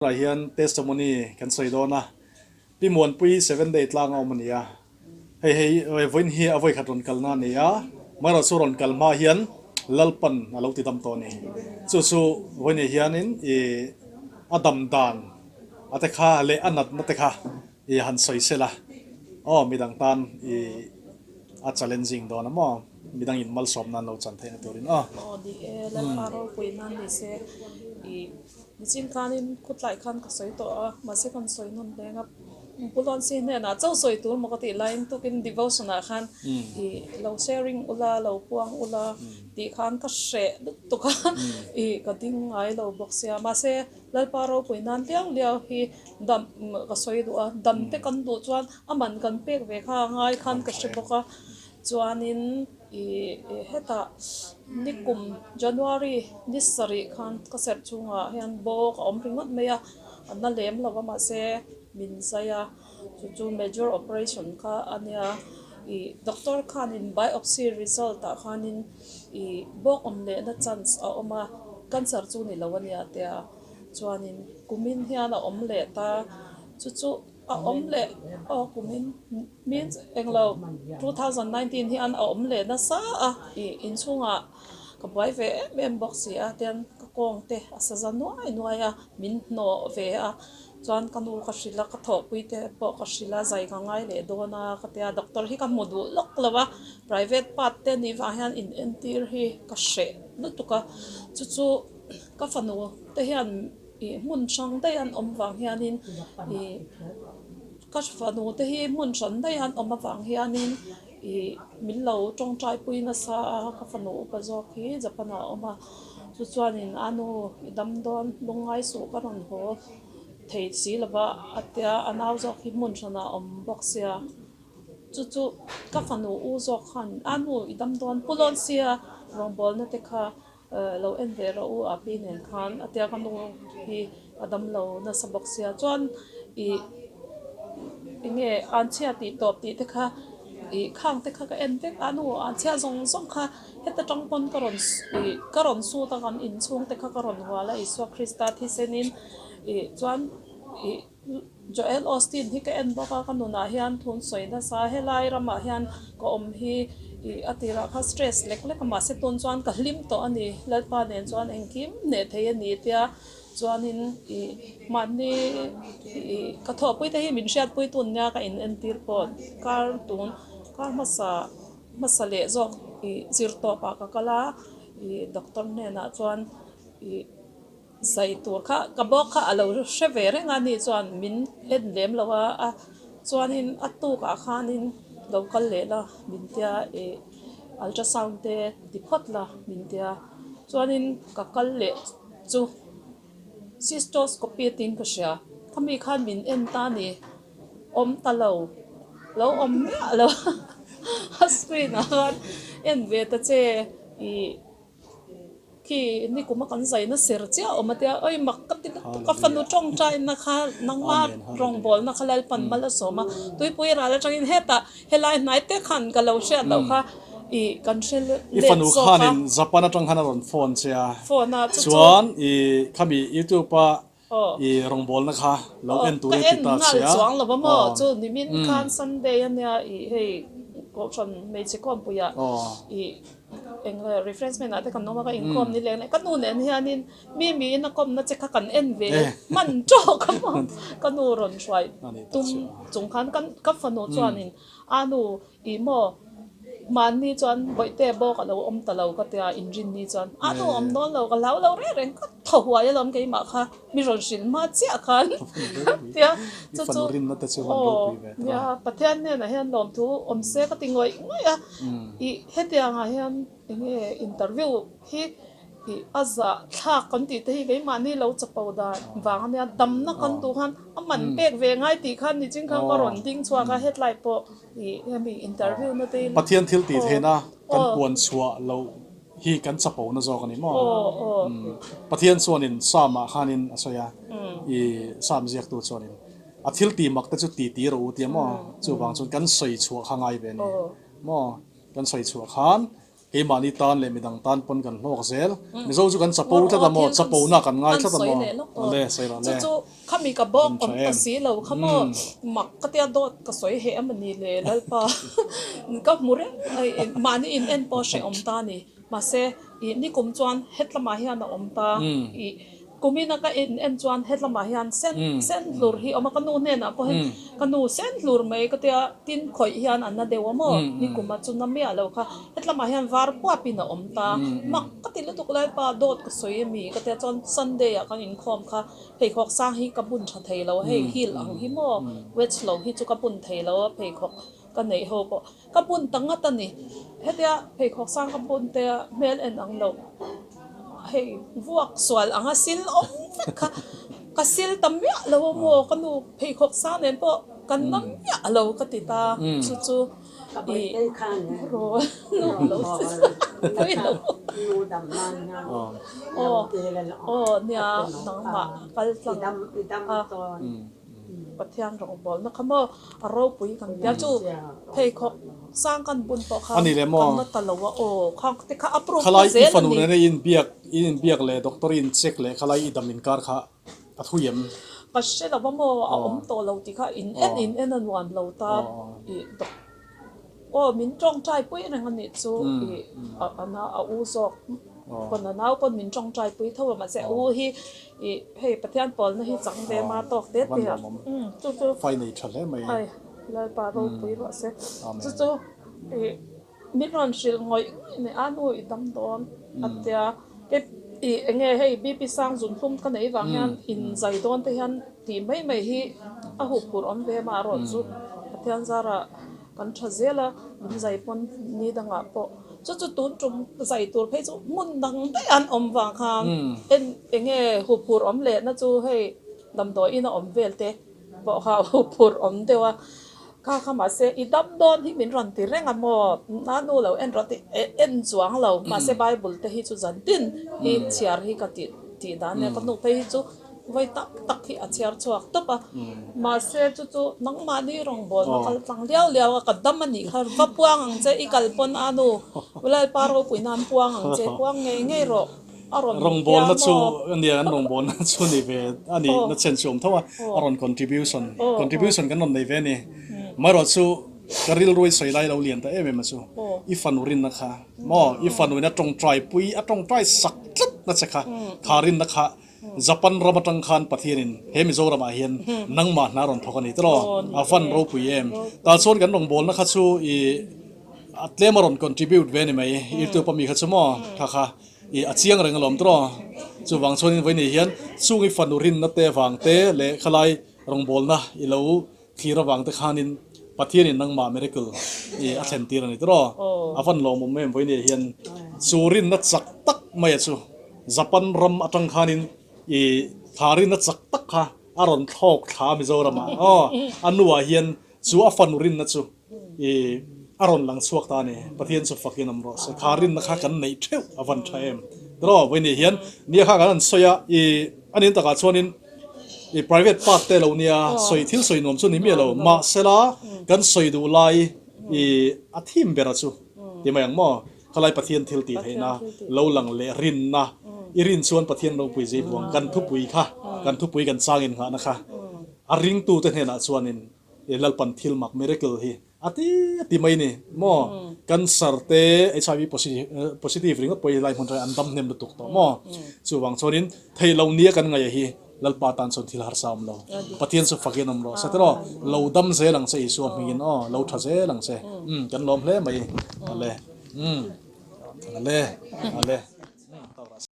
Tunah hian testimony kan sawi dawn a, Pi Muanpui Seven Day tlang a awm a ni a, hei hei vawiin hi a vawikhat rawn kalna a ni a, amaherawhchu chu rawn kal hma hian Lalpan a lo ti dam tawh a ni. Chu chu vawiinah hianin ih a dam dan a te kha leh a natna te kha ih han sawi sel a, aw midang tan ih a challenging dawn a maw, midang in malsawmna an lo chan theihna turin aw. Aw ni e, Lalpa ropui nan ni se ih. Nichin khanin khawtlai khan ka sawi tawh a, mahse kan sawi nawn reng a, Pu Lonsi hnenah cho sawi tur maw ka tih laiin tukin devotion ah khan ih lo sharing ula, lo puang ula tih khan ka hreh lutuk a, ih ka ding ngai lo bawk sia. Mahse Lalpa ropui nan liau liau hi dam ka sawi duh a, dam te kan duh chuan a man kan pek ve kha a ngai khan ka hre bawk a, chuanin. Ih hetah nikum January ni sarih khan ka serh chungah hian bawk a awm ringawt mai a, a na lem lo a mahse min zai a, chu chu major operation kha a nia. Ih doctor khanin biopsy result ah khanin ih bawk awm lehna chance a awm a, cancer chu ni lo a nia tia chuanin kumin hian a awm leh ta, chu chu a awm leh aw kumin. Means englo 2019 hi an a awm leh nasa a, ih inchhungah ka buai ve em em bawk si a, tian ka kawng te a sa za nuai nuai a, min hnawh ve a, chuan ka nu ka hrilh a, ka thawhpui te pawh ka hrilh a, zai ka ngai leh dawn a ka tia, doctor hi ka hmu duh lawk lo a, private part te nih vang hian in entir hi ka hreh lutuk a, chu chu ka fanu te hian ih hmun hrang daih an awm vang hianin ih. Ka fanu te hi hmun hran daih an awm avang hianin ih min lo tawngtai pui nasa a, ka fanu upa zawk hi Japan ah a awm a, chu chuanin a nu i dam dawn lungngai suh ka rawn haw thei si lova a tia a nau zawk hi hmun hranah a awm bawk sia, chu chu ka fanu u zawk khan a nu i dam dawn pu lawn sia rawngbawlna te kha Lo en ve rawh u a pi nen khan a tia ka nu hi a dam lo nasa bawk sia chuan ih enge anchhia tih tawp tih te kha ih khang te kha ka en vek a nu anchhia zawng zawng kha heta tang pawn ka rawn ih ka rawn sut a kan inchhung te kha ka rawn hual a Isua Krista thisenin ih chuan ih. Joel Osteen hi ka en bawk a, ka nunah hian thun sawi nasa helai ramah hian ka awm hi ih a tirah kha stress lek lek a mahse tun chuan ka hlim tawh a ni, Lalpa nen chuan engkim hneh thei a ni tia chuanin ih mahni ih ka thawhpui te hi min hriatpui tun nia ka in entir pawh kar tun kar hmasa hmasa leh zawk ih zir tawpah ka kal a ih doctor hnenah chuan ih. Zai tur kha ka bawk kha a lo hre ve reng a ni chuan min en lem lo a a chuanin a tukah khanin lo kal leh la min tia ih ultrasound te ti phawt la min tia chuanin ka kal leh chu cystoscopy tiin ka hria khami khan min en ta a ni awm ta lo lo awm miah lo a screen ah khan en ve ta che ih. Khi nikuma kan zaina ser chiah awm a tia, oi mak ka ti lutuk a, fanu tawngtaina kha nangma rawngbawlna kha Lalpan mal a sawm a, tuipui ral atangin hetah helai hnai te khan ka lo hriat loh kha i kan hre let I fanu zawk a. khanin Japan atang khan a rawn phone che a, Phone a chu chu. chuan i khami youtube a Aw. I rawngbawlna kha lo Aw, en ka turin a ti en ta nghal che a. chuang lo va maw? Aw. Chu nimin khan Sunday a nia i hei Kohhran hmeichhe khawmpuiah Aw. i eng nge refreshment ah te kan awm a, ka inkhawm ni leng leh ka nu nen hianin mi miin a kawmna che kha kan en ve hman tawk a maw? Ka nu rawn hruai tum chung khan ka fanu chuanin a nu I maw? Mahni chuan Bawihte bawk a lo awm ta lo ka tia inrinni chuan a nu awm dawn lo ka hlau lo reng reng ka thaw huai alawm keimah kha mi rawn hrilh hma chiah khan tia chu chu aw nia Pathian hnenah hian lawmthu awm se ka ti ngawih ngawih a ih hetiangah hian enge interview hi Ih a zah thlak kan tih te hi keimahni lo chapo dan vang a nia, damna kan duh khan a man pek ve ngai tih khan nichin khan ka rawn ding chhuak a, hetlai pawh ih hemi interview na te hi Pathian thil tih theihna kan puan chhuah loh hi kan chapo na zawk a ni maw? Pathian chuanin Psalm ah khanin a sawi a, ih Psalm ziaktu chuanin a thil tih mak te chu ti ti rawh u tia maw? Chuvang chuan kan sawi chhuah kha ngai ve a ni maw? Kan sawi chhuah khan. Keimahni tan leh midang tan pawn kan hlawk zel. Mizo chu kan chapo tlat a maw? Chapo na kan ngai tlat a maw? Awle, sawi rawh le. Chu chu khami ka bawk awm ta si lo kha maw? Mak ka tia dawt ka sawi heh a mawni le Lalpa. Ka hmu reng mahni in en pawh hrehawm ta a ni. Mahse, ih nikum chuan hetlamah hian a awm ta. Ih Kumina ka en en chuan hetlamah hian sen sen hlur hi a awm a, ka nu hnenah pawh hian ka nu sen hlur mai ka tia tin khawih hian a na deuh a maw nikuma chu na miah lo kha hetlamah hian var puapin a awm ta mak ka ti lutuk Lalpa dawt ka sawi ami ka tia chuan Sunday ah kan inkhawm kha pheikhawk sang hi ka bun tha thei lo hei heel ang hi maw wedge lo hi chu ka bun thei lo a pheikhawk ka neih ho pawh ka bun ta ngat a ni. Hetia pheikhawk sang ka bun te a hmel en ang lo hei vuak sual anga sil awm vek kha ka sil ta miah lo a maw ka nu pheikhawk sang nen pawh kan na miah lo ka ti ta chu chu ih rawl nu lo pui lo aw aw nia nangmah kal tlang a. Pathian rawngbawlna kha maw a ropui kan tia chu pheikhawk sang kan bun pawh kha kan la ta lo a aw khang te kha a proof na zel a ni. Khalai i fanu nena i inbiak i inbiak leh doctor i incheck leh khalai i dam inkar kha a thui em? Ka hre lo a maw a awm tawh lo tih kha in en in en a nuam lo ta i doc aw min tawngtai pui reng a nih chu i a u zawk pawn a nau pawn min tawngtai pui tho a mahse a u hi Ih hei Pathian pawlna hi chang ve ma tawk te te a umm chu chu Fai nei tha hle mai. Ai Lalpa ropui rawh se. Chu chu ih min rawn hrilh ngawih ngawih mai a nu i dam dawn a tia kei ih eng nge hei BP sang zun hlum ka nei vang hian in zai dawn te hian tih mai mai hi a huh phur awm ve ma erawh chu Pathian zarah Kan tha zel a, min zai pawn ni dangah pawh chu chu tun tum zai tur phei chu hmun dang daih an awm vang khan en eng nge huphurh awm leh na chu hei damdawiin a awm vel te pawh kha huphurh awm deuh a, kha kha mahse i dam dawn hi min rawn ti reng a maw na nu lo en rawh tih en chuang lo mahse bible te hi chu zan tin hi chhiar hi ka tih tih dan nia ka nu phei hi chu Vawi tak tak hi a chhiar chhuak tawp a, mahse chu chu nangmahni rawngbawlna kal tlang liau liau a, ka dam a nih kha, va puang ang che, i kal pawn a nu, Lalpa ropui nan puang ang che, puang ngei ngei rawh, a rawn piang maw? Rawngbawlna chu ania, an rawngbawlna chu ni ve a ni, na chen chu awm tho a, a rawn contribution, contribution kan rawn nei ve a ni. Amaherawh chu ka rilru i sawi lai lo lian ta em em a chu, i fanu rinna kha maw, i fanuin a tawngtai pui, a tawngtai sak tlat na che kha, kha rinna kha Japan ram atang khan Pathianin he Mizoramah hian nangmah hna rawn thawk a ni tawh a van ropui em. Tah chuan kan rawngbawlna kha chu i a tlem a rawn contribute ve a ni mai YouTube ami kha chu maw kha kha i a chiang reng alawm tawh chuvang chuanin vawiin hian chung i fanu rinna te vang te leh khalai rawngbawlna i lo Thlir avang te khanin Pathianin nangmah miracle i a thlen tir a ni tiraw? A van lawmawm em vawinia hian chu rinna chak tak mai a chu Japan ram atang khanin i thla rinna chak tak kha a rawn thlawk thla a Mizoramah aw a nuah hian chu a fanu rinna chu i a rawn lang chhuak ta a ni. Pathian chu fakin awm rawh se. Kha rinna kha kan neih theuh a van tha em tiraw? Vawinia hian nia kha kan han sawi a i a nin takah chuanin I private part te lo nia, sawi thil sawi nuam chu ni miah lo. Mahsela kan sawi duh lai i a thim ber a chu ti mai ang maw? Khalai Pathian thil tih theihna lo lang leh rinna i rin chuan Pathian ropui zui buang kan thupui kha, kan thupui kan changin nghahna kha a ringtute hnenah chuanin i Lalpan thil mak miracle hi A ti a ti mai ni maw? Cancer te HIV positive ringawt pawh hi lai hmun hrai an dam hnem lutuk tawh maw? Chuvang chuanin theih lo nia kan ngaih hi Lalpa tan chuan thil harsa awm lo. Pathian chu fakin awm rawh se tiraw? Lo dam zel ang che Isua hmingin aw, lo tha zel ang che. Umm kan lawm hle mai. Ale. Umm. Ale. Ale.